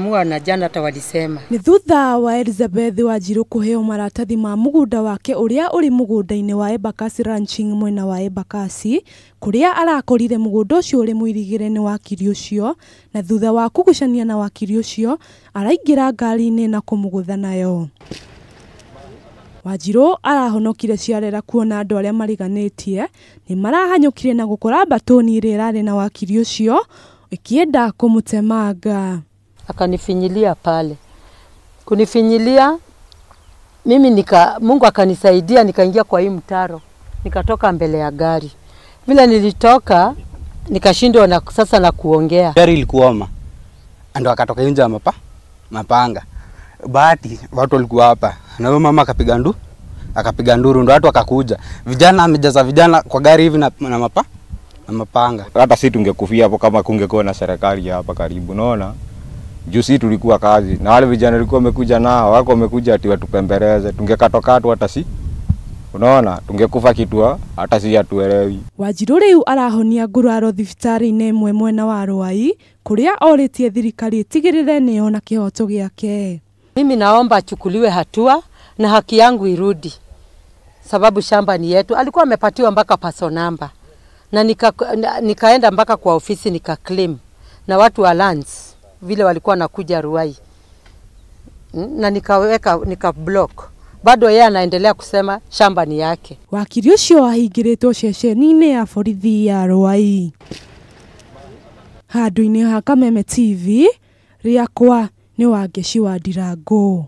Mua na jana hata walisema. Nĩ thutha wa Elizabeth Wanjiru kũheo maratathi ma mũgũnda wake ũrĩa ũrĩ mũgũnda-inĩ wa Embakasi Ranching mwena wa Embakasi, kũrĩa arakorire mũgũnda ũcio ũrĩ mũirigĩre nĩ wakiri ũcio, na thutha wa kũgucania na wakiri ũcio araingĩra ngari-inĩ na kũmũgũtha nayo. Wanjiru arahonokire ciarera kuona andũ arĩa mariganĩtie nĩ marahanyũkire na gũkora mbatũni ĩrĩa ĩrarĩ na wakiri ũcio ĩkĩenda kũmũtemanga. Akanifinyilia pale, kunifinyilia mimi Mungu akanisaidia nikaingia kwa hii mtaro, nikatoka mbele ya gari. Vile nilitoka nikashindwa na sasa na kuongea. Gari ilikuoma ndo akatoka nje ya mapanga. Bahati watu walikuwa hapa na huyo mama akapiga nduru, ndo watu wakakuja. Vijana amejaza vijana kwa gari hivi na mapanga. Hata sisi tungekufia hapo kama kungekuwa na serikali hapa karibu, unaona? Juu sisi tulikuwa kazi na wale vijana walikuwa wamekuja nao wako wamekuja ati watupembeleze, tungekatokatwa hata si, unaona, tungekufa kitu hata si hatuelewi. Wanjiru rĩu arahonia nguraro thibitarĩ-inĩ ĩmwe mwena wa Ruai kũrĩa orĩtie thirikari ĩtigĩrĩre nĩyona kĩhoto gĩake. Mimi naomba achukuliwe hatua na haki yangu irudi, sababu shamba ni yetu. Alikuwa amepatiwa mpaka parcel number na nikaenda mpaka kwa ofisi nika claim na watu wa lands vile walikuwa nakuja Ruai, na nikaweka nika block. Bado yeye anaendelea kusema shamba ni yake. Wakiri ũcio ahingĩrĩtwo ceceni-inĩ ya borithi ya Ruai. Handũ-inĩ ha Kameme TV, rĩakwa nĩ Wangeci wa Ndirango.